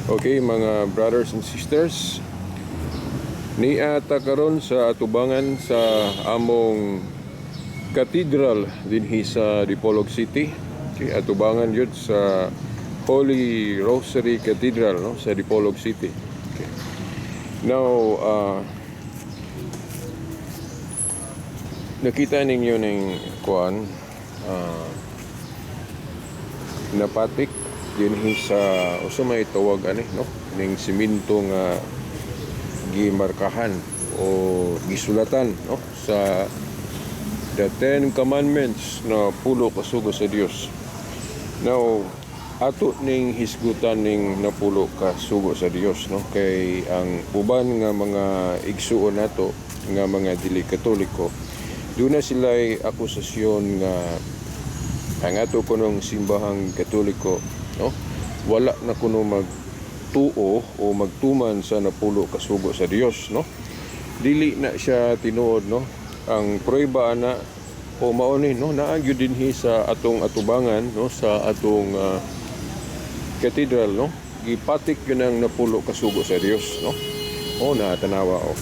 Okay, mga brothers and sisters, nia ta karon sa atubangan sa among cathedral dinhi sa Dipolog City. Okay, atubangan yun sa Holy Rosary Cathedral, no, sa Dipolog City. Okay. Now, nakita ninyo ning kuan napatik dinhi sa usa may tawag ani, no, ning simento nga gimarkahan o gisulatan, no, sa the Ten Commandments na pulo kasugo sa Dios. Now, ato ning hisgutan ning napulo ka sugo sa Dios, no, kay ang uban nga mga igsuon nato nga mga dili Katoliko, duna sila'y akusasyon nga ang ato kunong simbahang Katoliko, no, wala na kuno magtuo o magtuman sa napulo ka sugo sa Dios, no. Dili na siya tinuod, no. Ang prueba ana o mao ni, no, naa gyud dinhi sa atong atubangan, no, sa atong cathedral, no, gipatik yun ang napulo ka sugo sa Dios, no. O na tanawa o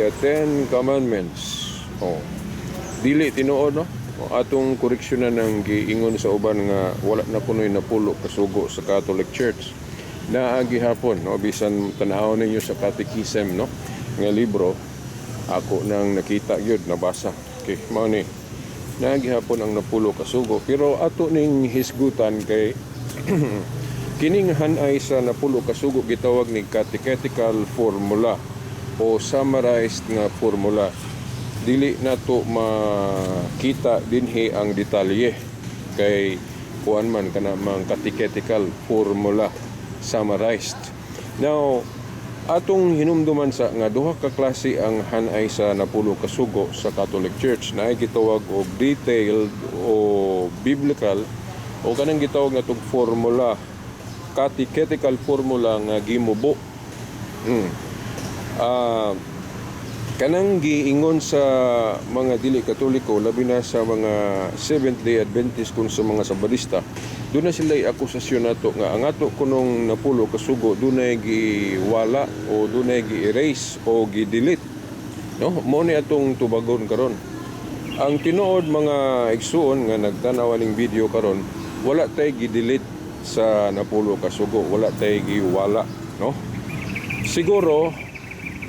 the Ten Commandments. Oh, dili tinuod, no. O, atong koreksyonan ang giingon sa uban nga wala na kuno'y napulo kasugo sa Catholic Church. Naa gihapon, no, bisan tan-awon ninyo sa Catechism, no, nga libro, ako nang nakita gyud, nabasa. Okay, mao ni, naa gihapon ang napulo kasugo, pero ato ning hisgutan kay kining hanay sa napulo kasugo gitawag ni catechetical formula o summarized nga formula. Dili nato makita dinhi ang detalye kay kuan man kana mang catechetical formula summarized. Now, atong hinumduman sa nga duha ka klase ang hanay sa napulo ka sugo sa Catholic Church na gitawag og detailed o biblical o kanang gitawag natong formula, catechetical formula nga gimubo. Kanang giingon sa mga dili Katoliko, labi na sa mga Seventh Day Adventist kung sa mga Sabadista, duna sila akusasyon nato nga ang ato kunong napulo kasugo dunay giwala o dunay gi-erase o gi-delete, no. Mo ni atong tubagon karon. Ang tinuod, mga igsuon nga nagtanaw ning video karon, wala tay gi-delete sa napulo kasugo, wala tay giwala, no. Siguro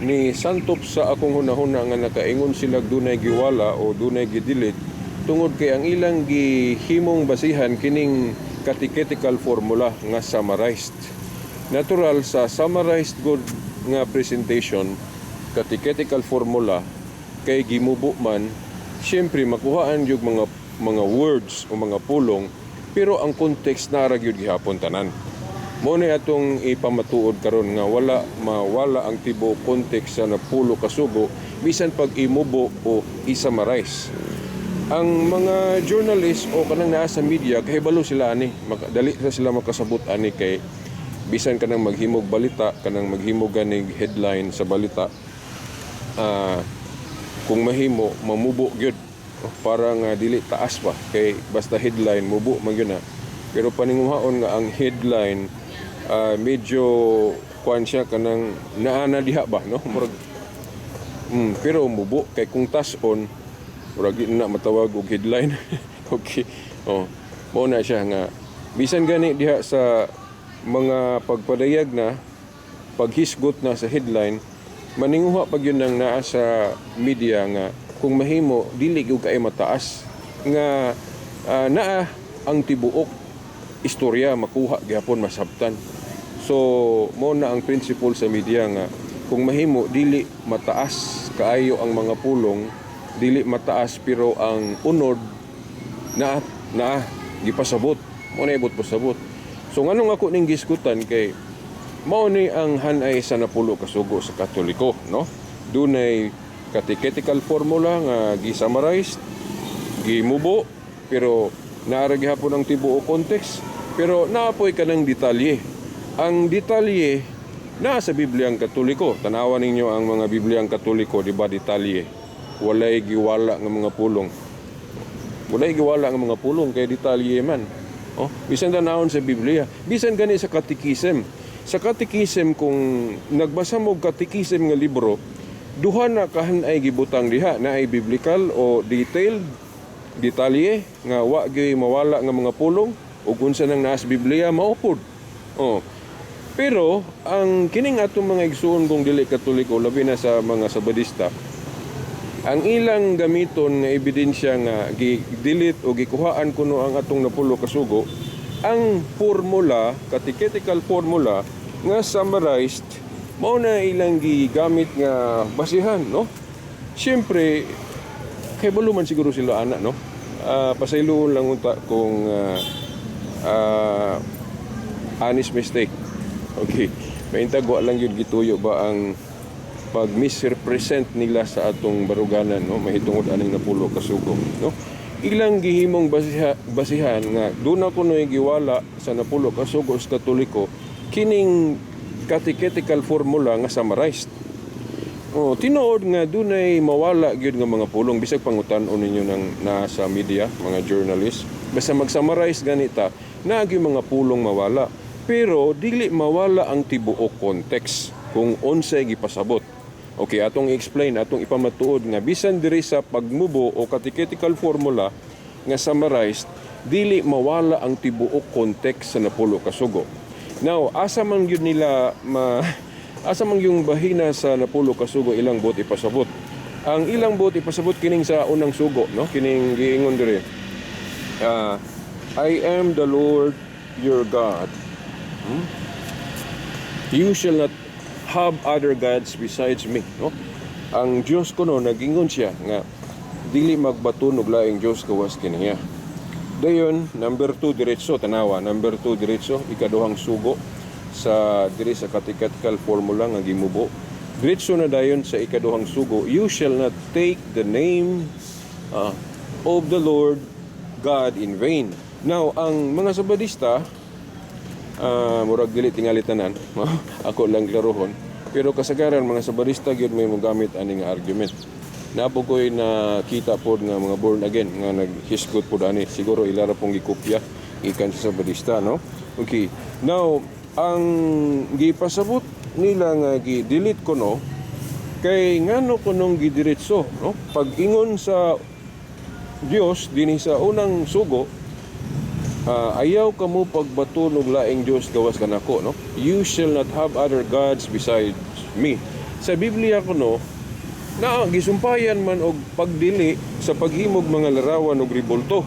ni santop sa akong hunahuna nga nakaingon sila dunay giwala o dunay gi-delete tungod kay ang ilang gihimong basihan kining catechetical formula nga summarized. Natural, sa summarized good nga presentation, catechetical formula, kay gimubo man, syempre makuhaan yung mga words o mga pulong, pero ang context naa ra gyud gihapon tanan. Mo ni atong ipamatuod karon nga wala mawala ang tibuok context sa napulo kasugo bisan pag imubo o i-summarize. Ang mga journalist o kanang naa sa media, kahibalo sila ani, dali ra sila makasabot ani kay bisan kanang maghimog balita, kanang maghimog ganig headline sa balita, kung mahimo mamubo gyud para nga dili taas pa, kay basta headline mubo man gyud na. Pero paninguhaon nga ang headline, medyo kuan siya, kanang naa na diha ba, no, murag pero mubo kay kung tas-on, murag di na matawag og headline. Okay, oh, mao na siya nga bisan gani diha sa mga pagpadayag na paghisgot na sa headline, maninguha pag yun ang naa sa media nga kung mahimo dili gyud kay mataas nga naa ang tibuok istorya makuha gihapon, masabtan. So mo na ang principle sa media nga kung mahimo dili mataas kaayo ang mga pulong, dili mataas, pero ang unod na na gipasabot mo na ibot pasabot. So nganong ako ning gisgutan kay mao ni ang hanay sa napulo kasugo sa Katoliko, no. Dunay catechetical formula nga gi-summarized, gimubo, pero naa ra gihapon ang tibuok context, pero naapoy kanang detalye. Ang detalye naa sa Bibliang Katoliko. Tanawan ninyo ang mga Bibliang Katoliko, di ba, detalye, walay giwala nga mga pulong, walay giwala nga mga pulong kay detalye man. Oh, bisan tanawon sa Biblia, bisan gani sa Catechism. Sa catechism, kung nagbasa mo catechism nga libro, duha na kahanay gibutang diha na ay biblical o detailed, detalye nga wa gyud mawala nga mga pulong ug unsa nang naa sa Biblia maupod. Oh. Pero ang kining atong mga igsuon kung dili Katoliko, labi na sa mga Sabadista, ang ilang gamiton nga ebidensya nga gi-delete o gikuhaan kuno ang atong napulo ka sugo, ang formula, catechetical formula nga summarized, mao na ilang gigamit nga basihan, no? Siyempre, kay balo man siguro sila ana, no? Pasayloon lang unta kung honest mistake. Okay. Maintag wa lang yun gituyo ba ang pag misrepresent nila sa atong baruganan, no, mahitungod aning napulo ka sugo, no? Ilang gihimong basihan nga doon ako no giwala sa napulo ka sugo sa Katoliko kining catechetical formula nga summarized. Oh, tinuod nga dunay mawala gyud nga mga pulong bisag pangutan-on ninyo ng nasa media, mga journalist. Basta mag-summarize ganita, naa gyud mga pulong mawala. Pero dili mawala ang tibuok context kung unsay gipasabot. Okay, atong i-explain, atong ipamatuod nga bisan diri sa pagmubo o catechetical formula nga summarized, dili mawala ang tibuok context sa napulo ka sugo. Now, asa man yung bahina sa napulo ka sugo ilang buot ipasabot? Ang ilang buot ipasabot kining sa unang sugo, no? Kining giingon diri. "I am the Lord your God. You shall not have other gods besides me," no? Ang Dios kuno nagingon siya nga dili magbaton og laing Dios gawas kaniya. Dayon, number 2 diretso, tanawa, number 2 diretso, ikaduhang sugo sa diri sa catechetical formula nga gimubo. Diretso na dayon sa ikaduhang sugo, "You shall not take the name of the Lord God in vain." Now, ang mga Sabadista, murag dili tingali tanan, ako lang klarohon. Pero kasagaran mga Sabadista gyud may mogamit ani nga argument. Naa po ko'y nakita pod nga mga born again nga naghisgot pod ani. Siguro ilara pong gikopya gikan sa Sabadista, no? Okay. Now, ang gipasabot nila nga gi-delete ko, no, kay ngano kunong gidiretso, no? Pag-ingon sa Dios dinhi sa unang sugo, ayaw kamo pagbaton og laing Dios gawas kanako, no? "You shall not have other gods besides me." Sa Biblia kuno na gisumpayan man og pagdili sa paghimog mga larawan og ribulto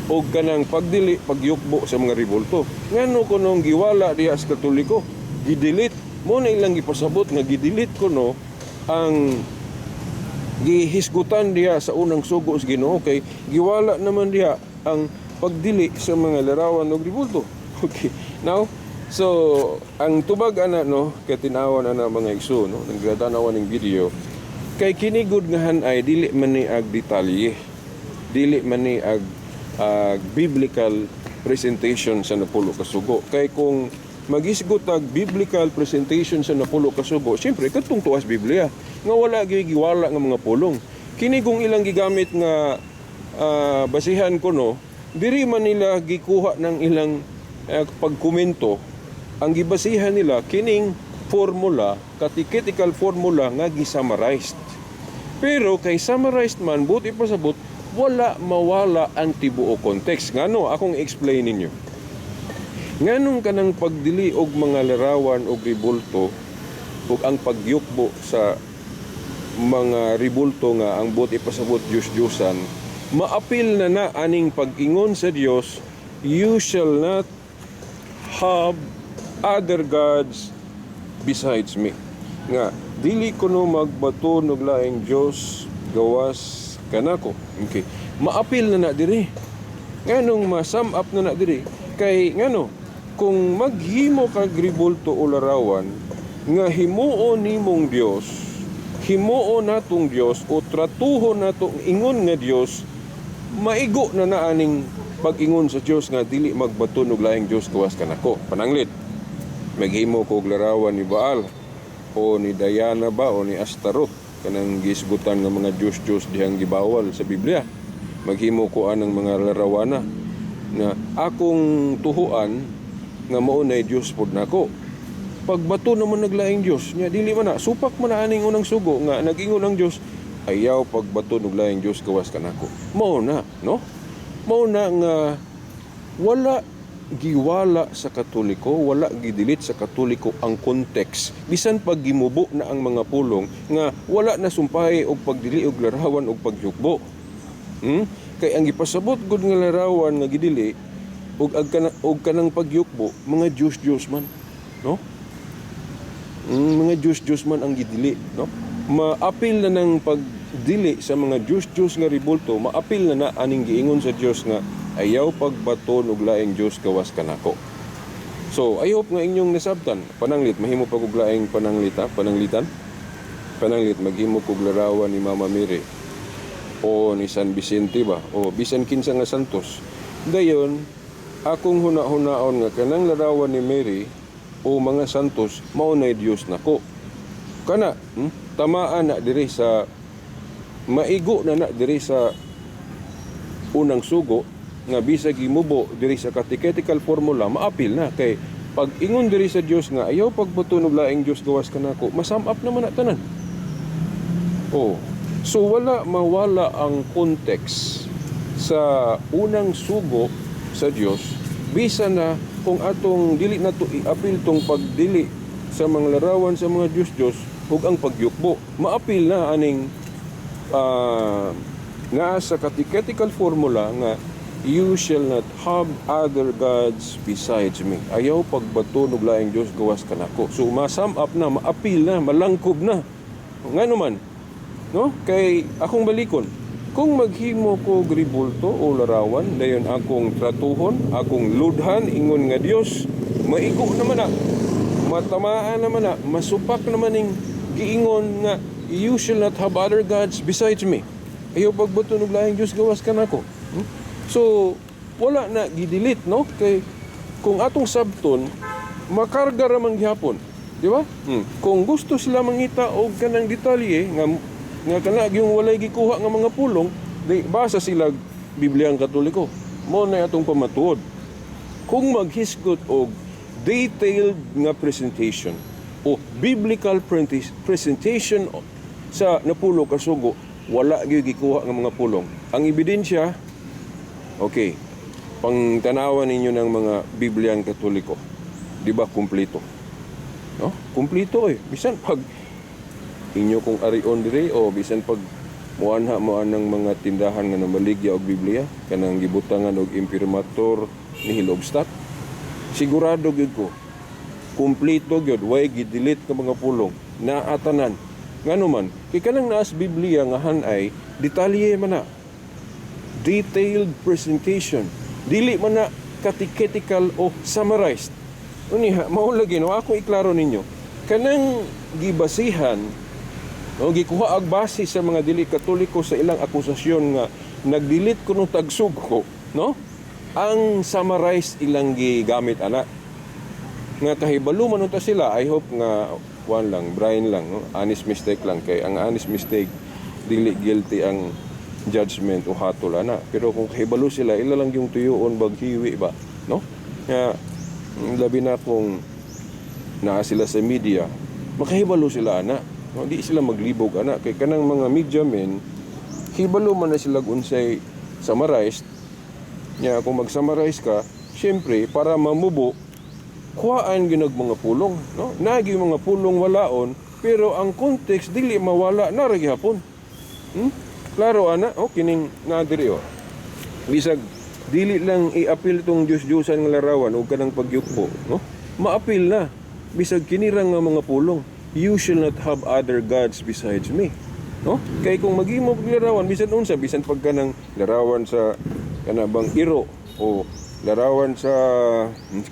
og kanang pagdili pagyukbo sa mga ribulto. Ngano kunong giwala diha sa Katoliko, gidelete mo na? Ilang gipasabot nga gidelete kuno ang gihisgutan diha sa unang sugo sa Ginoo kay giwala naman diha ang pagdili sa mga larawan og ribulto. Okay. Now, so ang tubag ana, no, kay tinawan ana, mga igsoon, no, nagratanawan ning video kay kini gud nga hanay dili man ni ag detalye. Dili man ni ag biblical presentation sa napulo ka sugo. Kay kung magisgot ag biblical presentation sa napulo ka sugo, siyempre kadtong tuas Biblia nga wala gyud giwala nga mga pulong. Kini kung ilang gigamit nga basihan kuno, diri man nila gikuha ng ilang pagkomento. Ang gibasihan nila kining formula, catechetical formula nga gisummarized. Pero kay summarized man, buot ipasabot, wala mawala ang tibuok context. Ngano akong explain ninyo? Nganong kanang pagdili og mga larawan og ribulto ug ang pagyukbo sa mga ribulto nga ang buot ipasabot Diyos-Diyosan, maapil na na aning pag-ingon sa Dios, "You shall not have other gods besides me," nga dili kuno magbaton og laing Dios gawas kanako? Okay, maapil na na diri. Nganong ma-sum up na na diri? Kay ngano kung maghimo kag ribulto o larawan nga himuon nimong Dios, himuon natong Dios o tratuhon nato ingon nga Dios, maigo na na aning pag-ingon sa Dios nga dili magbaton og laing Dios gawas kanako. Pananglit maghimo ko og larawan ni Baal o ni Diana ba o ni Astaroth, kanang gisgutan nga mga Diyos-Diyos dihang gibawal sa Biblia. Maghimo ko anang mga larawana na akong tuhuan nga mao nay Dios pod nako. Pagbato naman nag laing Dios nya, dili man na supak man na aning unang sugo nga nag-ingon ang Dios, "Ayaw pagbato og laing Dios gawas kanako." Mao na, no? Mao na nga wala giwala sa Katoliko, wala gidelete sa Katoliko ang context. Bisan pag gimubo na ang mga pulong nga wala na sumpahi og pagdili og larawan og pagyukbo. Kay ang gipasabot gud nga larawan nga gidili ug kanang pagyukbo, mga Diyos Diyos man, no? Mga Diyos Diyos man ang gidili, no? Maapil na ng pagdili sa mga Diyos Diyos nga ribulto, maapil na na aning giingon sa Diyos nga ayaw pagbaton og laing Diyos gawas kanako. So, I hope nga inyong nasabtan. Pananglit, mahimo pa kog laing pananglit, ha? Pananglitan. Pananglit, maghimo kog larawan ni Mama Mary o ni San Vicente ba o bisan kinsa nga santos. Dayon, akong huna-hunaon nga kanang larawan ni Mary o mga santos mao nay Dios nako. Kana, Tamaan na diri sa maigo na na diri sa unang sugo nga bisag gimubo diri sa catechetical formula, maapil na kay pag ingon diri sa Dios nga ayaw pagbaton og laing Dios gawas kanako, masum up naman na tanan. Oh. So wala mawala ang context sa unang sugo sa Dios bisa na kung atong dili na to iapil tong pagdili sa mga larawan sa mga Dios Dios ug ang pagyukbo. Maapil na aning naa sa catechetical formula nga "You shall not have other gods besides me." Ayaw pagbato og laing Dios gawas kanako. So ma-sum up na, maapil na, malangkob na. Nga naman, no? Kay akong balikon, kung maghimo ko ribulto o larawan, dayon akong tratuhon, akong ludhan, ingon nga Dios, maigo naman na, matamaan naman na, masupak naman ning giingon nga "You shall not have other gods besides me." Ayaw pagbato og laing Dios gawas kanako. So, wala na gidelete, no? Kay kung atong sabton, makarga ra man gihapon. Di ba? Kung gusto sila mangita og kanang detalye nga nga kana yung walay gikuha nga mga pulong, di basa sila Bibliang Katoliko. Mo na atong pamatuod. Kung maghisgot og detailed nga presentation o biblical presentation sa napulo ka sugo, wala gyud gikuha nga mga pulong. Ang ebidensya, okay, pangtanawan ninyo ng mga Bibliang Katoliko. Di ba kumpleto? No? Kumpleto eh. Bisan pag inyo kong arion dire o bisan pag muanha mo anang mga tindahan nga namaligya og Biblia kanang gibutangan og imprimatur nihil obstat, sigurado gyud ko kumpleto gyud, way gidelete ka mga pulong, naatanan. Ngano man? Kay kanang naas Biblia nga hanay, detalye man na, detailed presentation, dili man na catechetical o summarized. Unya mao lagi, no, ako iklaro ninyo kanang gibasihan, no, gikuha ang base sa mga dili Katoliko sa ilang akusasyon nga nag-delete kuno tag sugo, no? Ang summarized ilang gigamit ana nga kahibalo man unta sila. I hope nga one lang, Brian lang, no? Honest mistake lang, kay ang honest mistake dili guilty ang judgment o hatol ana. Pero kung kahibalo sila, ila lang yung tuyuon baghiwi ba, no? Nga labi na kung naa sila sa media, makahibalo sila ana, no? Di sila maglibog ana kay kanang mga media men, hibalo man na sila unsay summarized nya. Kung mag-summarize ka, syempre para mamubo, kuhaan gyud mga pulong, no? Nagi mga pulong walaon, pero ang context dili mawala na ra gihapon. Klaro ana, oh, kining naa diri oh. Bisag dili lang i-apil tong Diyos-Diyosan nga larawan ug kanang pagyukbo, no? Maapil na bisag kinirang nga mga pulong, "You shall not have other gods besides me," no? Kay kung maghimo og larawan bisan unsa, bisan pagka ng larawan sa kana bang iro o larawan sa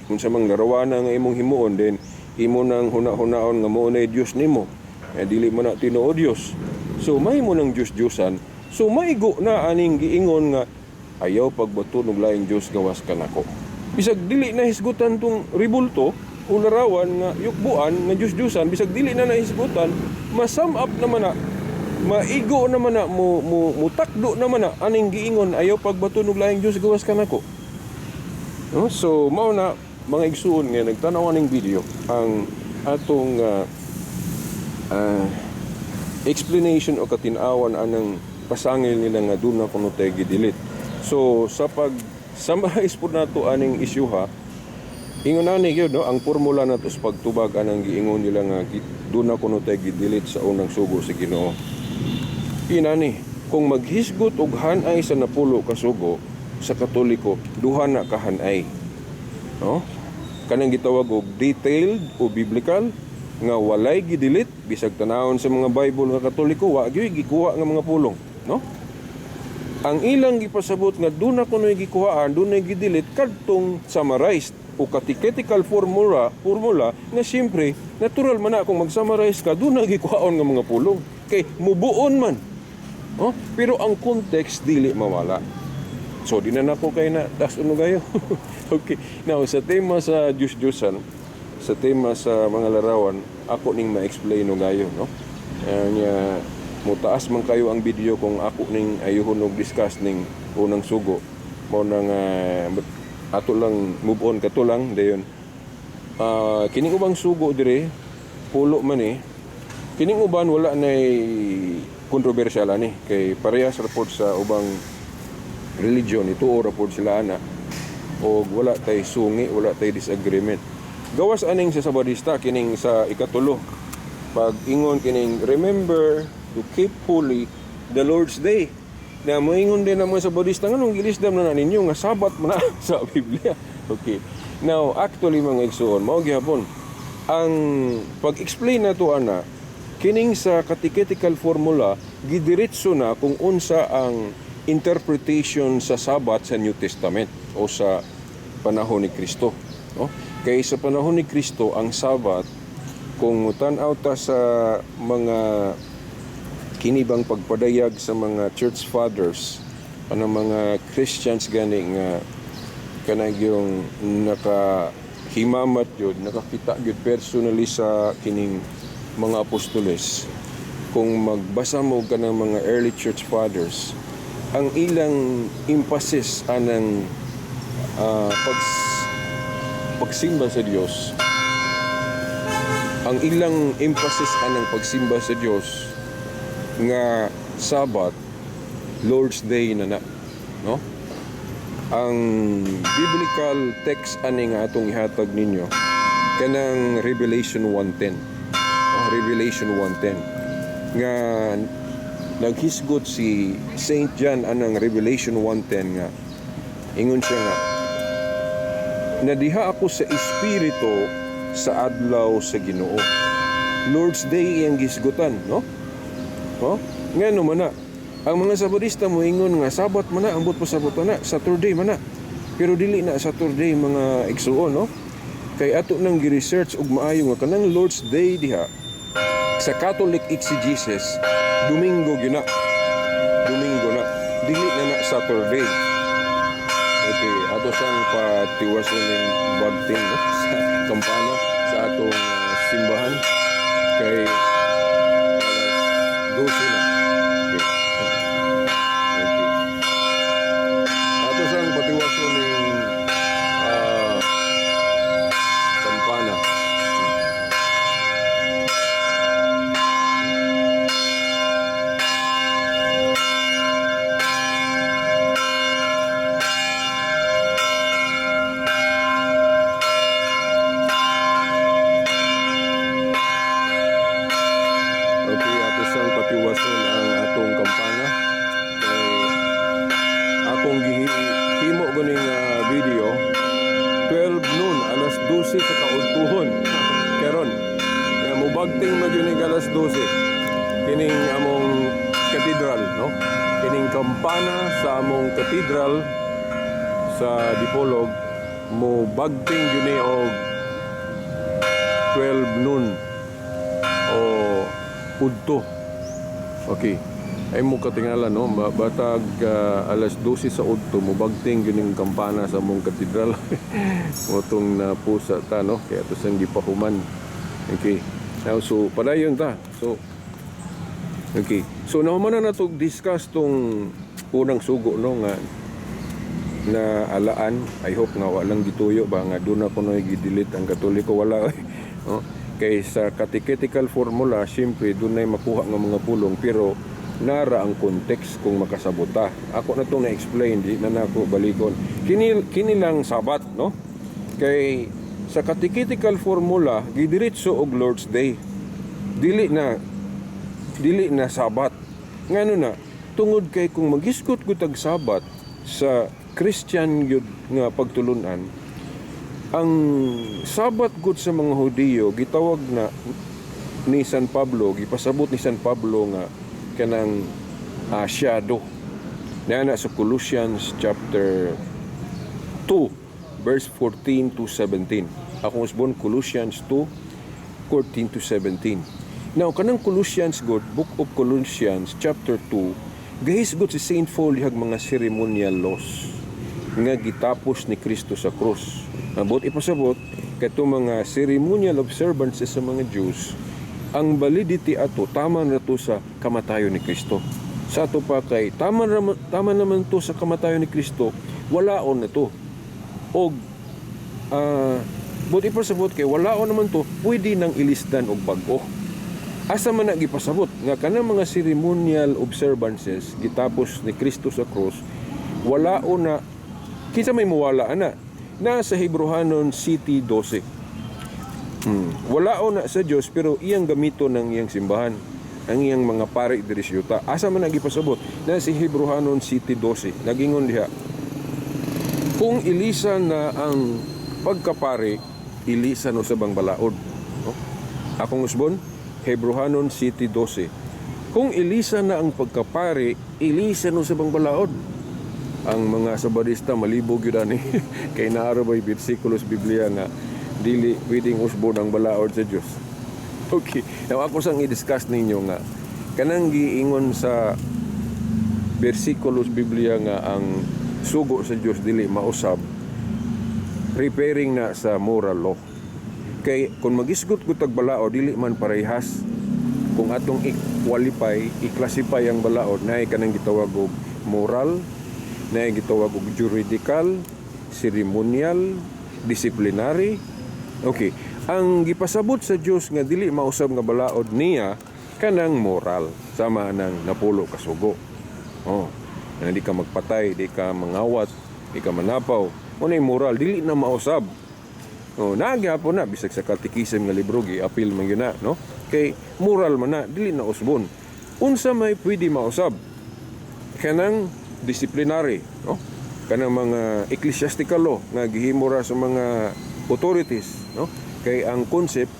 kung sa mang larawana nga imong himuon, then imo nang huna-hunaon nga mao na Dios nimo, eh, dili mo na tinuod Dios. So mahimo ng Dios-Diosan. So maigo na aning giingon nga ayaw pagbato og laing Dios gawas kanako. Bisag dili na hisgutan tong ribulto o larawan nga yukbuan nga Dios-Diosan, bisag dili na nahisgutan, masum up naman na, maigo naman na, mo mo mutakdo naman na aning giingon ayaw pagbato og laing Dios gawas kanako, no? So mao na, mga igsuon nga nagtanaw aning video, ang atong explanation o katinawan anang pasangil nila nga duna kuno tay gi-delete. So sa pag summarize po nato aning isyuha, ingon ani gyud, no, ang formula nato sa pagtubag anang giingon nila nga duna kuno tay gi-delete sa unang sugo sa Ginoo. Inani, kung maghisgot og hanay sa napulo ka sugo sa Katoliko, duha na ka hanay. No? Kanang gitawag og detailed o biblical nga walay gi-delete, bisag tanawon sa mga Bible nga Katoliko, wa gyud gikuha nga mga pulong, no? Ang ilang gipasabot nga duna kuno'y gikuhaan, dunay gi-delete kadtong summarized o catechetical formula formula nga siyempre natural man na kung mag-summarize ka, duna gikuhaon nga mga pulong kay mubuon man. Oh, pero ang context dili mawala. So di na nako kay na tas uno gayo. Okay. Now sa tema sa Diyos-Diyosan, sa tema sa mga larawan, ako ning ma-explain no gayo, no? Nya mutaas man kayo ang video kung ako ning ayuhon og discuss ning unang sugo. Mao na nga ato lang move on kato lang dayon. Kining ubang sugo dire, pulo man eh. Kining uban wala nay kontrobersyal ani kay parehas ra pod sa ubang religion, ituo ra pod sila ana og wala tay sungi, wala tay disagreement. Gawas aning sa Sabadista, kining sa ikatulo. Pag ingon kining "Remember to keep holy the Lord's Day." Na moingon din ang mga Sabadista, "Nganong gilisdam na na ninyo nga Sabat man na sa Biblia?" Okay. Now, actually, mga igsuon, mao gihapon ang pag-explain nato ana, kining sa catechetical formula, gidiretso na kung unsa ang interpretation sa Sabat sa New Testament o sa panahon ni Kristo, no? Kay sa panahon ni Kristo, ang Sabat, kung tan-aw ta sa mga kinibang pagpadayag sa mga church fathers, ano, mga Christians gani nga kanang yung nakahimamat yun, nakakita gyud personally sa kining mga apostoles. Kung magbasa mo kanang mga early church fathers, ang ilang emphasis anang pagsimba sa Dios, ang ilang emphasis anang pagsimba sa Dios nga Sabat, Lord's Day na na, no? Ang biblical text ani nga atong ihatag ninyo, kanang Revelation 1:10. Oh, Revelation 1:10 nga naghisgot si Saint John anang Revelation 1:10 nga ingon siya nga nadiha ako sa espiritu sa adlaw sa Ginoo. Lord's Day iyang gisgutan, no? Oh, ngano man na ang mga Sabadista moingon nga Sabat man na, ang buot pasabot na Saturday man na? Pero dili na Saturday, mga igsuon, no? Kay ato nang gi-research og maayo nga kanang Lord's Day diha sa Catholic exegesis, Domingo gyud na. Domingo na. Dili na na Saturday. Okay, ato sang patiwason ning bagting, no, sa kampana sa atong simbahan kay alas 12 na. Okay. Okay. Ato sang patiwason ning kampana. Okay, ato sang patiwason ang atong kampana kay akong gihimo ganing video 12 noon, alas 12 sa kaudtuhon karon. Kaya mubagting man gyud ning alas 12 kining among katedral, no? Kining kampana sa among katedral sa Dipolog mo bagting gyud ni og 12 noon o udto. Okay. Ay mo katingala, no, batag alas 12 sa udto mo bagting gyud ning kampana sa among katedral. Motong napusa ta, no, kaya to sang gipahuman. Okay. Now, so padayon ta. So okay. So nahuman na nato discuss tong unang sugo, no, nga na alaan. I hope nga walang gituyo ba nga duna kunoy gi-delete ang Katoliko, wala, no? Kay sa catechetical formula, siyempre dunay makuha nga mga pulong, pero nara ang context kung makasabota. Ako na itong na-explain, di na nako balikon. Kini lang Sabat, no? Kay sa catechetical formula, gidiretso og Lord's Day. Dili na Sabat. Ngano na? Tungod kay kung magisgot ko tag Sabat sa Christian gyud nga pagtulunan, ang Sabat gud sa mga Hudiyo gitawag na ni San Pablo, gipasabot ni San Pablo nga kanang shadow. Na na sa Colossians chapter 2 verse 14 to 17. Akong usbon, Colossians 2 14 to 17. Now, kanang Colossians god, Book of Colossians chapter 2, gahisgot si Saint Paul dihag mga ceremonial laws nga gitapos ni Kristo sa krus. Ambot ipasabot kato mga ceremonial observances sa mga Jews, ang validity ato tama na to sa kamatayon ni Kristo. Sa ato pa kay tama naman to sa kamatayon ni Kristo, walaon na to. Og but ipasabot kay walaon naman to, pwede nang ilisdan og bag-o. Asa man na gipasabot nga kanang mga ceremonial observances gitapos ni Kristo sa krus, walaon na, kinsa may muwala ana? Na sa Hebrohanon City 12. Walaon na sa Dios, pero iyang gamito ng iyang simbahan, ang iyang mga pari diri sa yuta. Asa man na gipasabot? Na si Hebrohanon City 12. Nagingon diha, kung ilisan na ang pagkapari, ilisan usab ang balaod. No? Akong usbon, Hebrohanon City 12. Kung ilisan na ang pagkapari, ilisan usab ang balaod. Ang mga Sabadista malibog yun ani kay naaro bay bersikulo sa Biblia nga dili pwedeng usbon ang balaod sa Dios. Okay. Now ako sang i-discuss ninyo nga kanang giingon sa bersikulo sa Biblia nga ang sugo sa Dios dili mausab, referring na sa moral law. Kay kung magisgot ko tag balaod, dili man parehas. Kung atong i-qualify, i-classify ang balaod, naay kanang gitawag og moral, naay gitawag og juridical, ceremonial, disciplinary. Okay. Ang gipasabot sa Dios nga dili mausab nga balaod niya kanang moral, sama ng napulo ka sugo. Oh, na di ka magpatay, di ka mangawat, di ka manapaw. Unay moral, dili na mausab. Oh, nagyapon na bisag sa catechism nga libro gi-apil man gyud na, no? Kay moral man na, dili na usbon. Unsa may pwede mausab? Kanang disciplinary, no? Kanang mga ecclesiastical law nga gihimo ra sa mga authorities, no? Kay ang concept,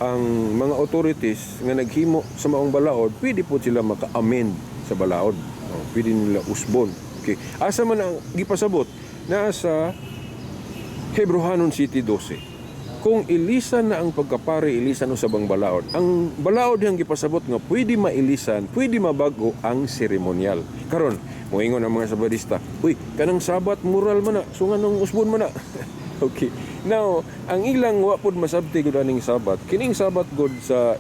ang mga authorities nga naghimo sa maong balaod, pwede po sila maka-amend sa balaod. Oh, pwede nila usbon. Okay. Asa man ang gipasabot? Naa sa Hebrohanon City 12. Kung ilisan na ang pagkapari, ilisan usab ang balaod. Ang balaod yang gipasabot nga pwede mailisan, pwede mabago ang seremonyal. Karon, moingon ang mga Sabadista, "Uy, kanang Sabat moral man na, so nganong usbon man na?" Okay. Now, ang ilang wa pod masabti gud aning Sabat, kining Sabat gud sa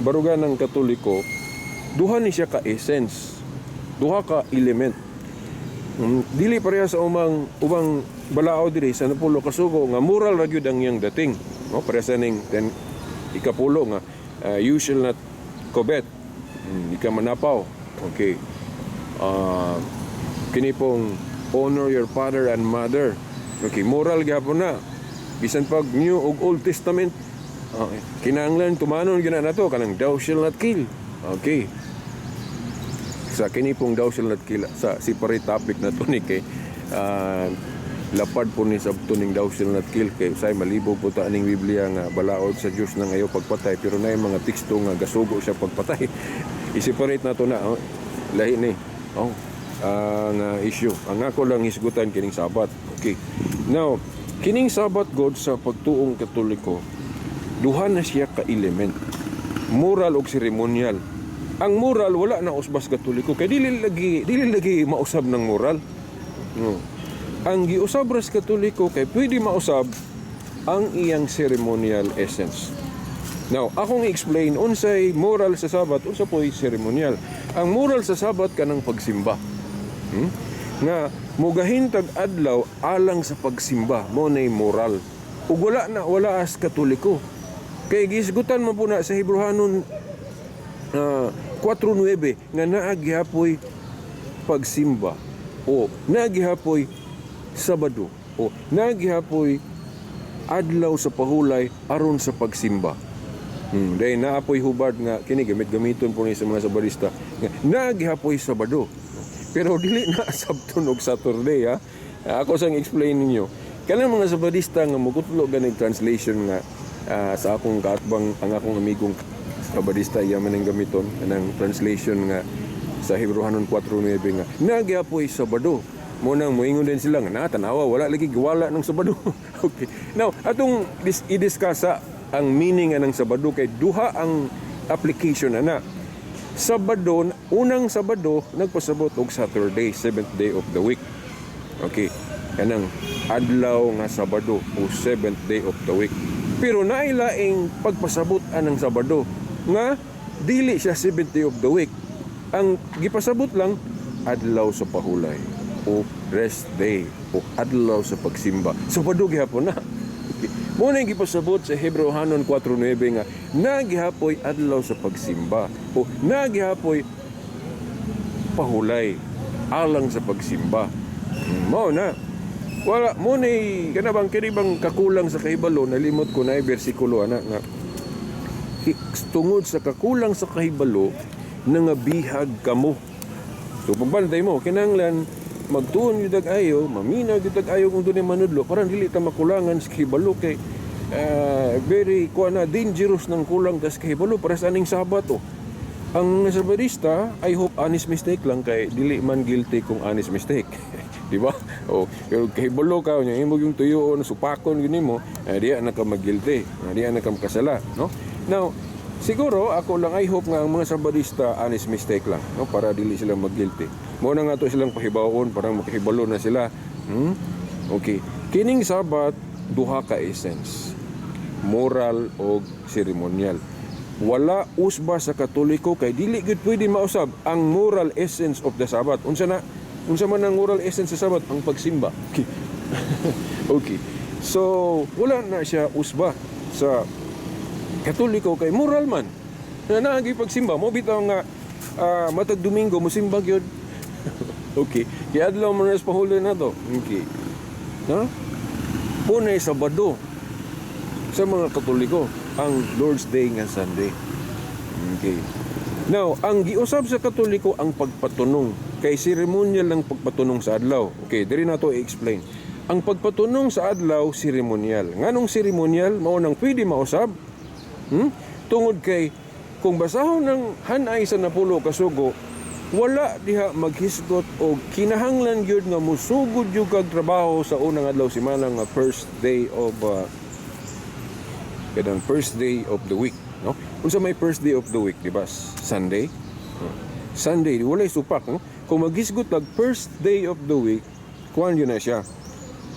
barugan ng Katoliko, duha ni siya ka essence. Duha ka element. Dili pareha sa umang ubang balaod diri sa napulo ka sugo nga moral ra gyud ang iyang dating. No, pareha sa ning then ikapulo nga you shall not covet. Di ka manapaw. Okay. Kini pong honor your father and mother. Okay, moral gyapon na. Bisan pag New ug Old Testament, okay, kinahanglan tumanon gyud na nato kanang thou shall not kill. Okay, sa kini pong thou shall not kill, sa separate topic na to ni kay lapad po ni sabto ning thou shall not kill, kay say malibog po ta aning Biblia nga balaod sa Dios nang ayaw pagpatay, pero na mga teksto nga gasugo siya pagpatay. I-separate na to na, oh. Lahi ni, oh, ang issue. Ang ako lang hisgutan kining Sabat. Okay, now kining Sabat God sa pagtuong Katoliko, duha na siya ka element, moral ug ceremonial. Ang moral wala na usbas Katoliko kay dili lagi mausab ng moral. No. Ang giusab ra sa Katoliko kay pwede mausab ang iyang ceremonial essence. Now, akong i-explain unsay moral sa Sabat, unsa po'y ceremonial. Ang moral sa Sabat kanang pagsimba. Nga mugahin tag adlaw alang sa pagsimba, mo nay moral. Ug wala na wala as Katoliko. Kay gisgutan man po na sa Hebreohanon 4.9 nga naa gihapoy pagsimba o naa gihapoy Sabado o naa gihapoy adlaw sa pahulay aron sa pagsimba. Dahil naa poy hubad nga kini gamit-gamiton po ni sa mga Sabadista nga naa gihapoy Sabado. Pero dili na sabton og Saturday, ha. Ako sang explain ninyo. Kanang mga Sabadista nga mukutlo ganing translation nga sa akong kaatbang, ang akong amigong Sabadista, iya man ang gamiton kanang translation nga sa Hebreohanon 4.9 nga naa gihapoy Sabado. Mo nang moingon din sila nga na tanawa, wala lagi giwala ng Sabado. Okay. Now, atong i-discuss ang meaning anang Sabado kay duha ang application ana. Sabado, unang Sabado nagpasabot og Saturday, seventh day of the week. Okay. Kanang adlaw nga Sabado o seventh day of the week. Pero naay laing pagpasabot anang Sabado nga dili siya seventh day of the week. Ang gipasabot lang adlaw sa pahulay o rest day o adlaw sa pagsimba. Sabado gihapon na. Okay. Mo na yung gipasabot sa Hebreohanon 4.9 nga naa gihapoy adlaw sa pagsimba o naa gihapoy pahulay alang sa pagsimba. Mao na. Wala mo ni kana bang kini bang kakulang sa kahibalo, nalimot ko na ay bersikulo ana nga tungod sa kakulang sa kahibalo nangabihag kamo. So pagbantay mo, kinahanglan magtuon gyud ag ayo, maminaw gyud ag ayo kung dunay manudlo para dili ta makulangan sa kahibalo kay very kuan na, dangerous ng kulang tas kahibalo para sa aning Sabat oh. Ang Sabadista, I hope honest mistake lang kay dili man guilty kung honest mistake. Di ba? O, pero kahibalo ka nya imo yung tuyoon, supakon gyud nimo, eh, diya na ka mag-guilty, diya na ka makasala, no? Now, siguro ako lang, I hope nga ang mga Sabadista honest mistake lang, no, para dili sila mag-guilty. Mo na nga to silang pahibaon para makahibalo na sila. Okay. Kining Sabat duha ka essence, moral o ceremonial. Wala usba sa Katoliko kay dili gyud pwede mausab ang moral essence of the Sabbath. Unsa na? Unsa man ang moral essence sa Sabbath? Ang pagsimba. Okay. So, wala na siya usba sa Katoliko kay moral man. Na naagi pagsimba mo bitaw nga matag Domingo mosimba gyud. Okay. Kay adlaw man sa pahulay na to. Okay. No? Punay Sabado sa mga Katoliko ang Lord's Day nga Sunday. Okay. Now, ang giusab sa Katoliko ang pagpatunong kay seremonyal ng pagpatunong sa adlaw. Okay, diri na to i-explain. Ang pagpatunong sa adlaw seremonyal. Nganong seremonyal? Mao nang pwede mausab. Tungod kay kung basahon ng hanay sa napulo kasugo, wala diha maghisgot o kinahanglan gyud nga musugod gyud kag trabaho sa unang adlaw semana nga first day of kanang first day of the week, no? Unsa may first day of the week, di ba? Sunday. Sunday, walay supak, no? Kung maghisgot lag first day of the week, kuan yun na siya.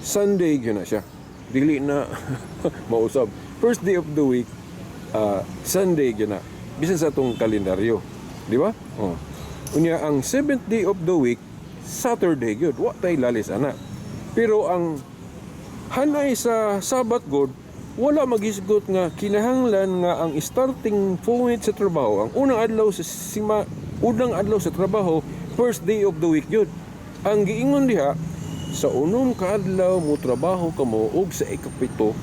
Sunday yun na siya. Dili na mausab. First day of the week, Sunday yun na. Bisan sa atong kalendaryo. Di ba? Oh. Unya ang seventh day of the week, Saturday gyud. Wa tay lalis ana. Pero ang hanay sa Sabat God, wala magisgot nga kinahanglan nga ang starting point sa trabaho, ang unang adlaw sa sima, unang adlaw sa trabaho, first day of the week yun. Ang giingon diha, sa unom ka adlaw mo trabaho kamo ug sa ikapito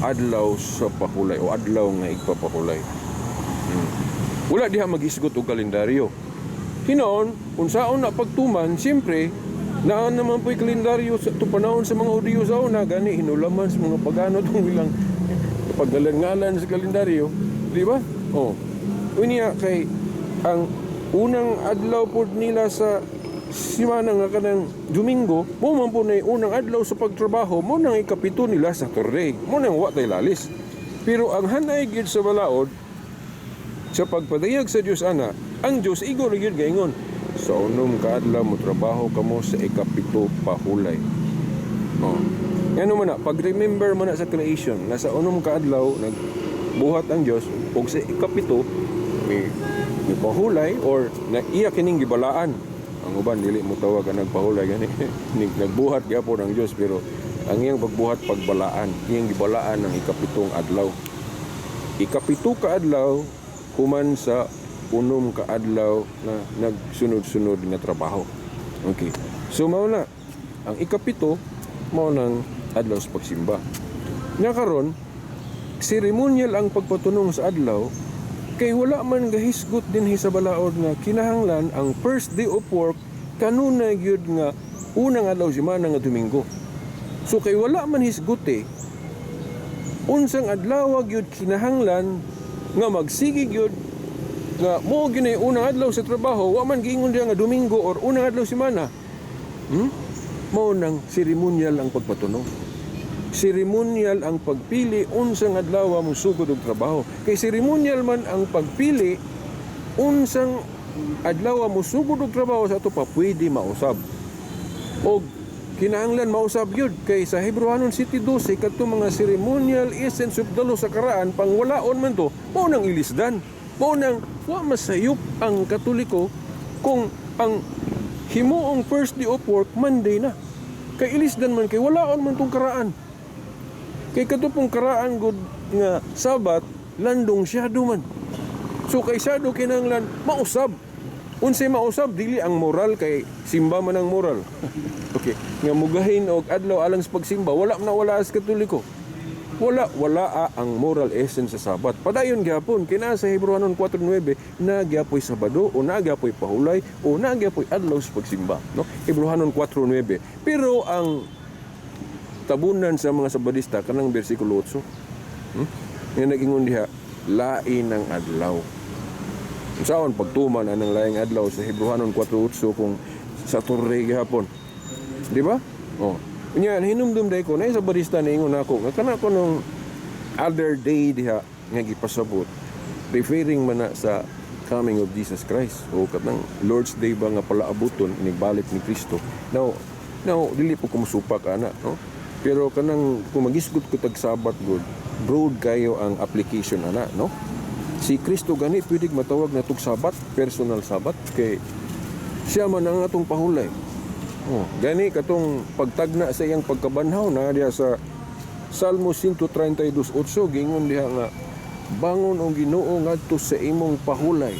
adlaw sa pahulay o adlaw nga igpapahulay. Wala diha magisgot og kalendaryo. Hinoon, unsaon na pagtuman, siyempre, naan naman po'y kalendaryo sa ito panahon sa mga Hudiyo sa una, gani hinulaman sa mga pagano itong ilang paggalan-ngalan sa kalendaryo, di ba? Oh. Unya kay ang unang adlaw pod nila sa simana nga kanang Domingo, mo man po na unang adlaw sa pagtrabaho, mo nang ikapito nila sa Saturday. Mo nang wa tay lalis. Pero ang hanay gyud sa balaod sa pagpadayag sa Dios ana, ang Dios igo ra gyud gaingon, sa unom ka adlaw mo trabaho kamo, sa ikapito pahulay. Oh. Ngano man na, pag-remember mo na sa creation, nga sa unom ka adlaw nagbuhat ang Dios ug sa ikapito may pahulay or na iya kining gibalaan. Ang uban dili mo tawag ang nagpahulay gani. Nagbuhat gyapon ang Dios pero ang iyang pagbuhat pagbalaan, iyang gibalaan ang ikapitong adlaw. Ikapito ka adlaw human sa 6 ka adlaw na nagsunod-sunod nga trabaho. Okay. So mao na ang 7, mao nang adlaw sa pagsimba. Nya karon, seremonyal ang pagpatunong sa adlaw kay wala man gahisgot dinhi sa balaod nga kinahanglan ang first day of work kanunay gyud nga unang adlaw semana nga Domingo. So kay wala man hisguti unsang adlaw gyud kinahanglan nga magsige gyud nga mo gyud na unang adlaw sa trabaho, wa man giingon diha nga Domingo or unang adlaw semana. Mao nang seremonyal ang pagpatunong. Seremonyal ang pagpili unsang adlaw mo sugod og trabaho. Kay seremonyal man ang pagpili unsang adlaw mo sugod og trabaho, sa ato pa pwede mausab. Og kinahanglan mausab gyud kay sa Hebreohanon 7:12, kadto mga ceremonial essence of the law sa karaan, pangwalaon man to, mao nang ilisdan. Mao nang wa masayop ang Katoliko kung ang himuong first day of work Monday na. Kay ilisdan man, kay walaon man tong karaan. Kay kadto pong karaan gud nga Sabat, landong syado man. So kay syado, kinahanglan mausab. Unsay mausab? Dili ang moral, kay simba man ang moral. Okay, nga mugahin og adlaw alang sa pagsimba, wala man na, wala sa Katoliko. Wala wala ang moral essence sa Sabat. Padayon gyapon kina sa Hebreohanon 4:9 na gyapoy Sabado o na gyapoy pahulay o na gyapoy adlaw sa pagsimba, no? Hebreohanon 4:9. Pero ang tabunan sa mga Sabadista kanang bersikulo 8. Nga nag-ingon diha, lain ang adlaw. Unsaon pagtuman anang laing adlaw sa Hebreohanon 4:8 kung Saturday gihapon? Di ba? Oh. Unya hinumdum day ko na sa Sabadista, niingon ako nga kana ko nung other day diha nga gipasabot, referring man na sa coming of Jesus Christ o katang Lord's Day ba nga palaabuton inigbalik ni Kristo. Now dili po ko musupak ana, no? Pero kanang kung magisgot ko tag Sabat gud, broad kayo ang application ana, no? Si Kristo gani pwede matawag na tug Sabat, personal Sabat, kay siya man ang atong pahulay. Oh, gani katong pagtagna sa iyang pagkabanhaw na diha sa Salmo 132:8, gingon diha nga bangon og Ginoo ngadto sa imong pahulay,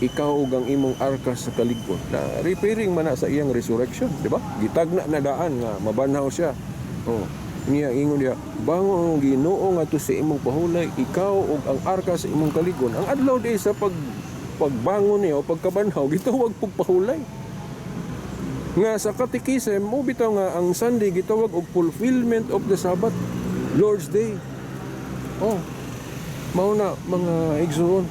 ikaw ug ang imong arka sa kalig-on, na referring man na sa iyang resurrection, di ba? Gitagna na daan nga mabanhaw siya. Oh, niya ingon diha, bangon og Ginoo ngadto sa imong pahulay, ikaw ug ang arka sa imong kalig-on. Ang adlaw di sa pagbangon niya o pagkabanhaw gitawag pug pahulay. Nga sa Catechism mo bitaw nga ang Sunday gitawag og fulfillment of the Sabbath, Lord's Day. Oh, mao na, mga igsoon.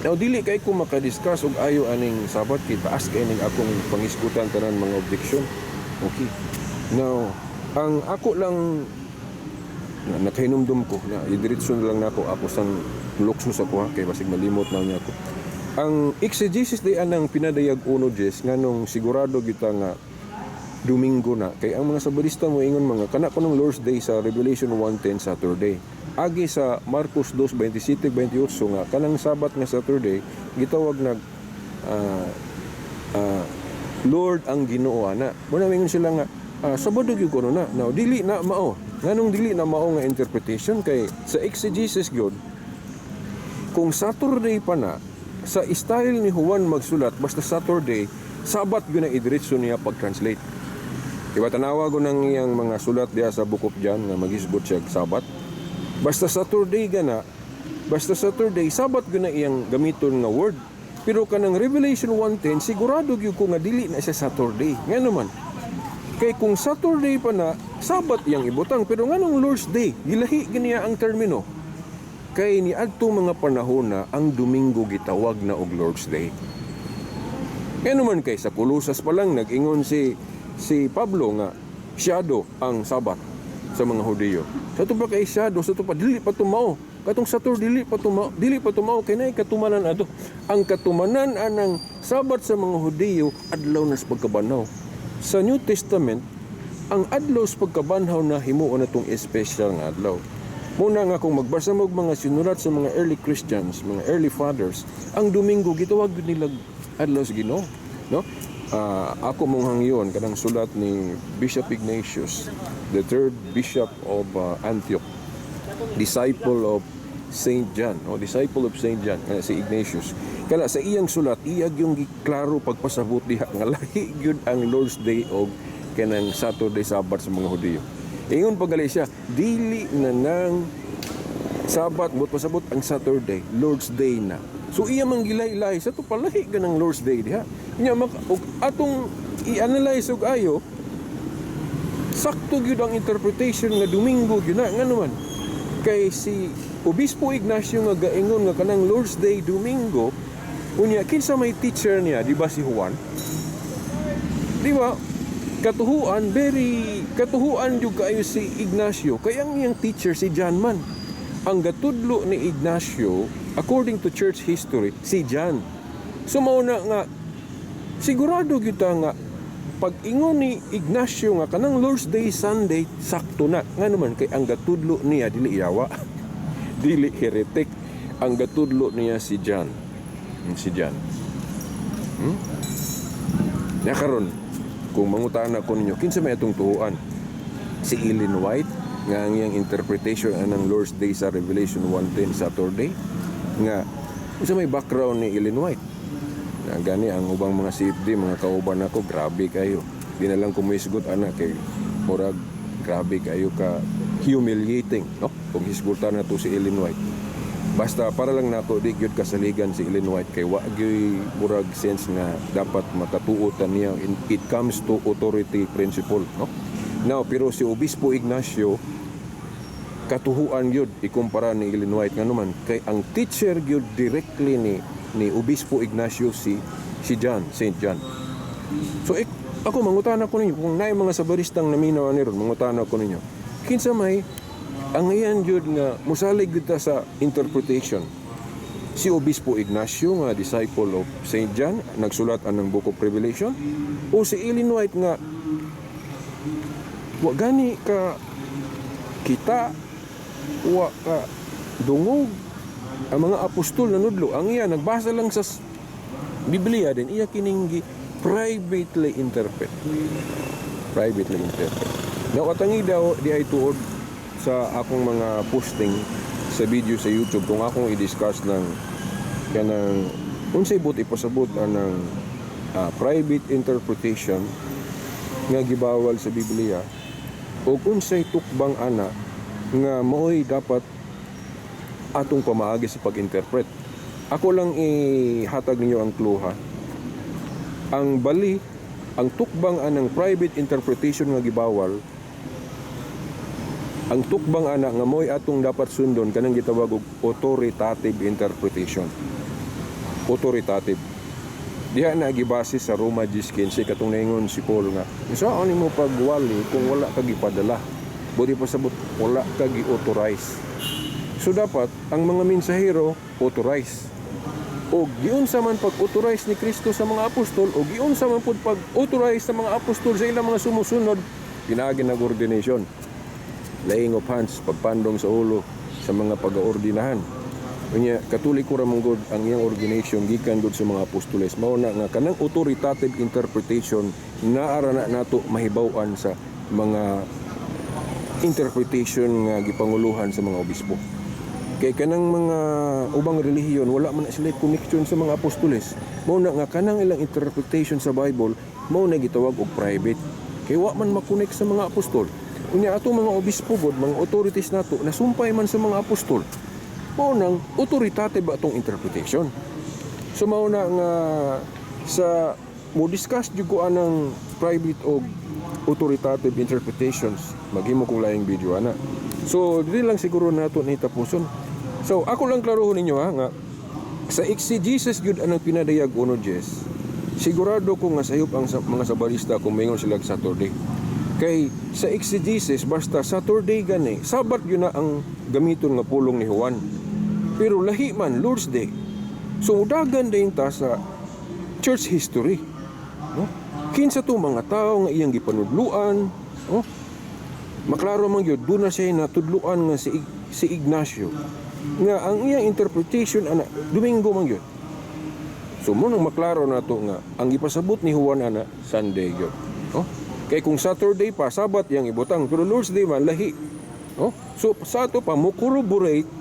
Now, dili kay ko makadiscuss og ayo aning Sabat kay taas kay ning akong pangisgutan tanan mga objection. Okay. Now, ang ako lang na nakahinumdum ko na idiretso na lang nako, ako sang lukso sa kuha kay basig malimot na niya ako. Ang exegesis day anang pinadayag 1:10, nganong sigurado kita nga Domingo na, kay ang mga Sabadista mo ingon mga kana kunong Lord's Day sa Revelation 1:10 Saturday. Agi sa Marcos 2:27 28 nga kanang Sabat nga Saturday gitawag nag Lord ang Ginoo ana. Muna mingon sila nga Sabado gyud kuno na. Now, dili na mao. Nganong dili na mao nga interpretation? Kay sa exegesis gyud, kung Saturday pa na, sa style ni Juan magsulat, basta Saturday, Sabat gyud na idiretso niya pag-translate. Diba, tanawa ko ng iyang mga sulat diha sa Book of John nga magisgot siya og Sabat. Basta Saturday gana, basta Saturday, Sabat gyud na iyang gamiton nga word. Pero kanang Revelation 1:10, sigurado gyud ko nga dili na siya Saturday. Ngano man? Kay kung Saturday pa na, Sabat iyang ibutang. Pero nganong Lord's Day? Gilahi giniya ang termino. Kay ni adtong mga panahon na ang Domingo gitawag na og Lord's Day. Ngano man, kay sa Kolosas pa lang nag-ingon si Pablo nga syado ang Sabat sa mga Hudiyo. Sa to pa kay syado, sa to pa dili pa tumao. Katong Saturday dili pa tumao, dili pa tumao kay naay katumanan ato. Ang katumanan anang Sabat sa mga Hudiyo, adlaw na sa pagkabanhaw. Sa New Testament, ang adlaw sa pagkabanhaw na himuon natong espesyal nga adlaw. Muna nga kung magbasa mo og mga sinulat sa mga early Christians, mga early fathers, ang Domingo gitawag gyud nila adlaw sa Ginoo, no? Ako mong hangyon kanang sulat ni Bishop Ignatius, the third bishop of Antioch, disciple of Saint John, no? Disciple of Saint John, nga si Ignatius. Kana sa iyang sulat, iya gyung giklaro pagpasabot diha nga lahi gyud ang Lord's Day og kanang Saturday, Sabbath sa mga Hudiyo. Ingon pa gali siya, dili na nang Sabat, buot pasabot ang Saturday, Lord's Day na. So iya man gilay-ilay sa to, palahi ka ng Lord's Day diha. Nya og atong i-analyze og ayo, sakto gyud ang interpretation nga Domingo gyud na. Ngano man? Kay si Obispo Ignacio nga gaingon nga kanang Lord's Day Domingo, unya kinsa may teacher niya, di ba si Juan? Di ba? Katuhuan, very katuhuan jud kaayo si Ignacio kay ang iyang teacher si John man. Ang gatudlo ni Ignacio, according to church history, si John. So mao na nga sigurado gyud ta nga pag ingon ni Ignacio nga kanang Lord's Day Sunday, sakto na. Ngano man? Kay ang gatudlo niya dili yawa, dili heretic. Ang gatudlo niya si John. Si John. Ya karon, kung mangutana ko ninyo, kinsa may atong tuhuan? Si Ellen White nga ang iyang interpretation anang Lord's Day sa Revelation 1:10 Saturday, nga unsa may background ni Ellen White? Na gani ang ubang mga CFD, mga kauban nako, grabe kayo. Di na lang ko muhisgot ana kay murag grabe kayo ka humiliating, no, kung hisgutan na to si Ellen White. Basta para lang nako, di gyud kasaligan si Ellen White kay wa gyud murag sense nga dapat makatuotan niya it comes to authority principle, no? Now, pero si Obispo Ignacio, katuhuan gyud ikumpara ni Ellen White. Ngano man? Kay ang teacher gyud directly ni Obispo Ignacio si John, Saint John. So ako, mangutana ko ninyo, kung naay mga sabaristang naminaw ani ron, mangutana ko ninyo. Kinsa may ang iyan gyud nga musalig gyud ta sa interpretation? Si Obispo Ignacio nga disciple of Saint John, nagsulat anang Book of Revelation, o si Ellen White nga wa gani ka kita, wa ka dungog ang mga apostol nanudlo? Ang iya nagbasa lang sa Biblia din, iya kining privately interpret, privately interpret. Now, katangi daw di ay tuod sa akong mga posting sa video sa YouTube, kung akong i-discuss ng kanang unsay buot ipasabot anang private interpretation nga gibawal sa Biblia o unsay tukbang ana nga mao'y dapat atong pamaagi sa pag-interpret. Ako lang ihatag ninyo ang clue ha. Ang bali, ang tukbang anang private interpretation nga gibawal, ang tukbang ana nga mo'y atong dapat sundon, kanang gitawag og authoritative interpretation. Authoritative. Diha na gibase sa Roma 10:15, katong naingon si Paul nga unsaon nimo pagwali kung wala ka gipadala? Buot pasabot, wala ka gi-authorize. So dapat ang mga mensahero authorize. O giunsa man pag-authorize ni Kristo sa mga apostol o giunsa man pud pag-authorize sa mga apostol sa ilang mga sumusunod pinaagi ng ordination. Laying of hands, pagpandong sa ulo sa mga pag-ordinahan. Unya, Katoliko ra man gud ang iyang ordination gikan gud sa mga apostoles. Mao na nga kanang authoritative interpretation naara na nato mahibaw-an sa mga interpretation nga gipanguluhan sa mga obispo. Kay kanang mga ubang relihiyon, wala man na sila connection sa mga apostoles. Mao na nga kanang ilang interpretation sa Bible mao na gitawag og private. Kay wa man makonect sa mga apostol. Unya atong mga obispo gud, mga authorities nato, nasumpay man sa mga apostol. Mao nang authoritative atong interpretation. So mao na nga sa mo discuss jud ko anang private og authoritative interpretations, maghimo kong laing video ana. So dili lang siguro nato ni tapuson. So ako lang klarohon ninyo ha, nga sa exegesis gyud anang pinadayag 1:10, sigurado ko nga sayop ang mga sabarista kung maingon sila og Saturday. Kay sa exegesis, basta Saturday gani, Sabat yun na ang gamiton nga pulong ni Juan. Pero lahi man Lord's Day. So udagan din ta sa church history, no? Kinsa to mga tao nga iyang gipanudluan, no? Maklaro man gyud doon na siya natudluan nga si Ignacio nga ang iyang interpretation ana Domingo man gyud. So mo nang maklaro nato nga ang gipasabot ni Juan ana Sunday gyud, no? Kay kung Saturday pa, Sabat yang ibutang, pero Lord's Day man lahi, no? So sa ato pa mo corroborate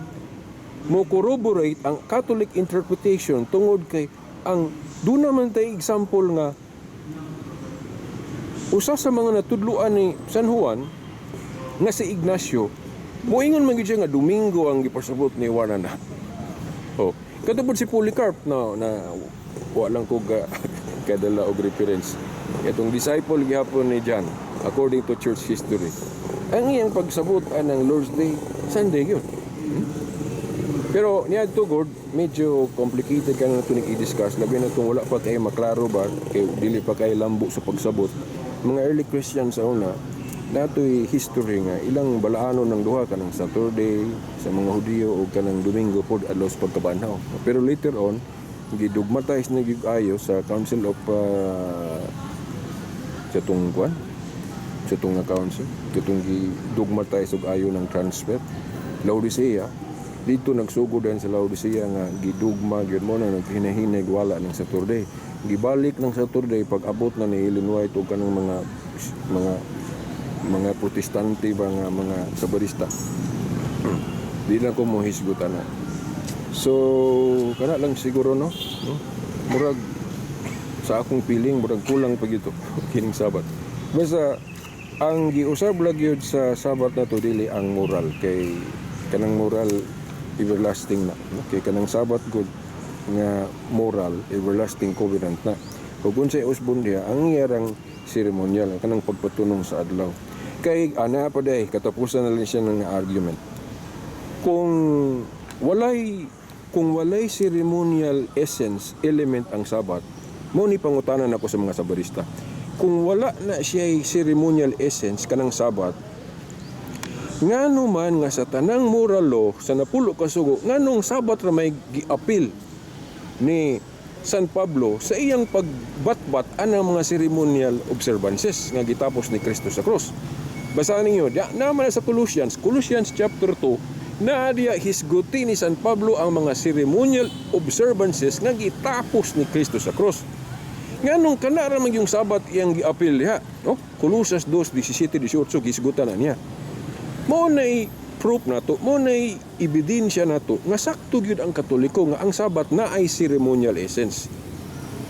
Mo corroborate ang Catholic interpretation tungod kay ang doon naman tay example nga usa sa mga natudloan ni San Juan nga si Ignacio, moingon man gyud siya nga Domingo ang gipasabot ni Juan na. Oh, katupod si Polycarp na na wa lang ko ga, kadala og reference. Itong disciple gihapon ni John according to church history. Ang iyang pagsabot anang Lord's Day, Sunday yun. Pero niadto gud, medyo complicated ka na ito i-discuss, labi na kung wala pa kayo maklaro ba, kay dili pa kayo lambo sa pagsabot. Mga early Christians sa una, natoy history nga ilang balaanon ng duha, kanang Saturday sa mga Hudiyo o kanang Domingo pod, adlaw sa pagkabanhaw. Pero later on, gidogmatize na gyud ayo sa Council of sa tong kwan, sa tong nga council katong gidogmatize og ayo ng transfer, Laodicea. Dito nagsugod din sa Laodicea nga gidugma gyud mo na naghinahinay, wala ng Saturday. Gibalik ng Saturday pag abot na ni Ellen White o kanang mga Protestante ba nga mga Sabarista. Di lang ko mo hisgot ana. So kana lang siguro, no? Murag sa akong feeling, murag kulang pa gito kining Sabat. Basta ang giusab lang gyud sa Sabat na to, dili ang moral, kay kanang moral everlasting na, no? Kay kanang Sabat gud nga moral, everlasting covenant na. Ug unsay usbon diha, ang iyarang ceremonial, kanang pagpatunong sa adlaw. Kay ana pa day, katapusan na lang siya ng argument. Kung walay ceremonial essence element ang Sabat, mo ni pangutanan ako sa mga Sabarista. Kung wala na siya ceremonial essence kanang Sabat, ngano man nga sa tanang moral law sa napulo ka sugo, nganong Sabat ra may giapil ni San Pablo sa iyang pagbatbat anang mga ceremonial observances nga gitapos ni Kristo sa cross? Basahan ninyo, di, naman na sa Colossians, Colossians chapter 2, na diya hisguti ni San Pablo ang mga ceremonial observances nga gitapos ni Kristo sa cross. Nganong kana ra man yung Sabat iyang giapil diha, no? Colosas 2:17 18, gisgutan na niya. Mo nay proof nato, mo nay ebidensya nato nga sakto gyud ang Katoliko nga ang Sabat na ay ceremonial essence.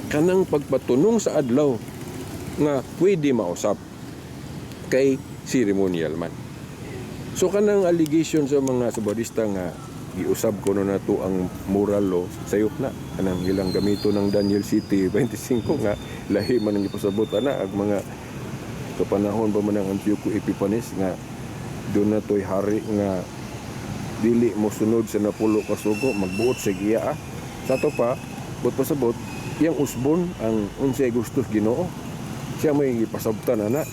Kanang pagpatunong sa adlaw nga pwede mausap kay ceremonial man. So kanang allegation sa mga Sabadista nga giusab ko no nato ang moral law, sayop na. Kanang ilang gamito ng Daniel 7:25 nga lahi man ang ipasabot ana ag mga sa panahon pa man ang Antioco Epiphanes nga doon na to'y hari nga dili mo sunod sa napulo ka sugo, magbuot sa iya ah. Sa to pa, buot pasabot, iyang usbon ang unsay gustos Ginoo. Siya may gipasabtan ana.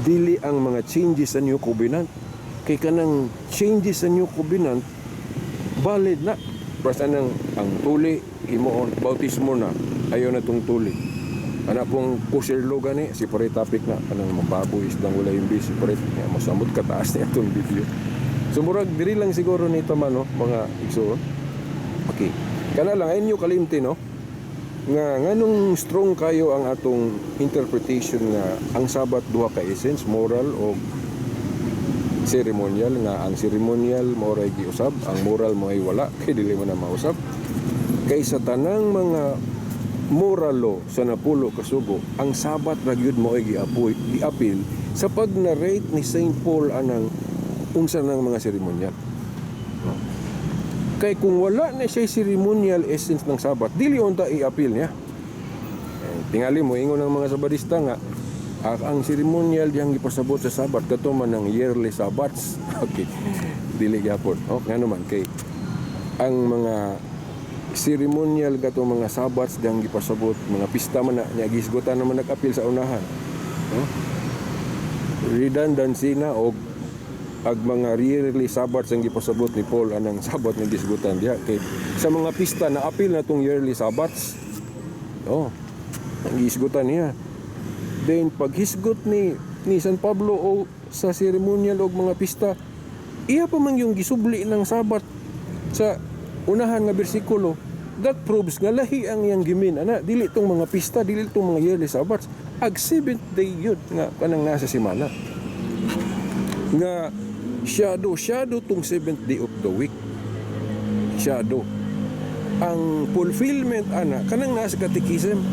Dili ang mga changes sa New Covenant. Kay kanang changes sa New Covenant valid na. Basta nang ang tuli himuon bautismo na, ayaw na tong tuli. Ana pong kosher law gani, separate topic na kanang mababoy, isdang wala yung base, separate ya, masamot kataas niya itong video. So murag diri lang siguro nito man, no, mga igsoon. Okay. Kana lang inyo kalimti, no, nga nganong strong kayo ang atong interpretation nga ang Sabat duha ka essence, moral o ceremonial, nga ang ceremonial mo ray giusab, ang moral mo ay wala kay dili mo na mausab. Kay sa tanang mga moral law sa napulo ka sugo, ang Sabat ra gyud mo ay giapoy, giapil sa pag-narrate ni Saint Paul anang unsa ng mga seremonyal. No? Kay kung wala na siya ceremonial essence ng Sabat, dili unta i-appeal niya. Eh, tingali mo ingon ng mga Sabadista nga ang ceremonial diyang gipasabot sa Sabat kato man ang yearly Sabbaths. Okay. Dili gyapon. Oh, ngano man kay ang mga ceremonial kato mga Sabbaths diyang gipasabot, mga pista man na niya, gisgutan naman nag-apil sa unahan. No? Redundancy na og ag mga yearly Sabbaths ang gipasabot ni Paul anang Sabat nga gisgutan diha, kay sa mga pista na apil na tong yearly Sabbaths. Oh, ang gisgutan niya. Then paghisgot ni San Pablo o sa ceremonial og mga pista, iya pa man yung gisubli ng Sabat sa unahan nga bersikulo. That proves nga lahi ang iyang gimin ana, dili tong mga pista, dili tong mga yearly Sabbaths, ag seventh day yun nga kanang nasa simana nga shadow shadow tong seventh day of the week. Shadow. Ang fulfillment ana kanang nasa catechism.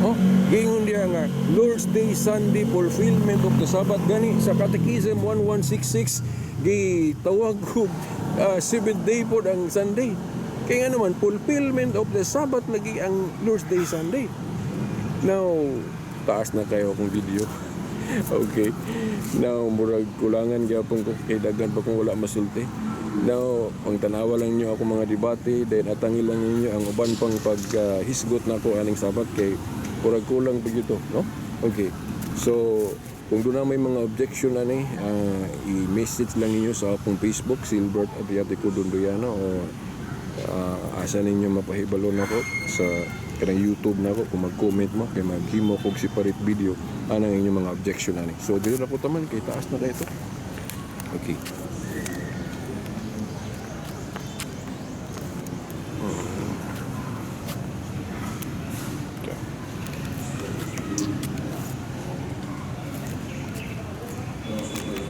Oh, giingon diya nga Lord's Day Sunday, fulfillment of the Sabbath. Gani sa Catechism 1166, gitawag og seventh day pod ang Sunday. Kaya nga naman, fulfillment of the Sabbath lagi ang Lord's Day Sunday. Now, taas na kayo akong video. Okay. Now, murag kulangan gyapon ko kay daghan pa kung wala masulti. Now, ang tanawa lang niyo ako mga debate, then atangi lang ninyo ang uban pang pag hisgot nako aning Sabat kay murag kulang pa gyud to, no? Okay. So, kung doon na may mga objection ani, i-message lang ninyo sa akong Facebook, Silbert Adriatico Dondoyano, o asa ninyo mapahibalon ako sa kanang YouTube nako kung mag-comment mo kay maghimo kog separate video anang inyong mga objection ani. So dili na ko taman kay taas na kayo to. Okay.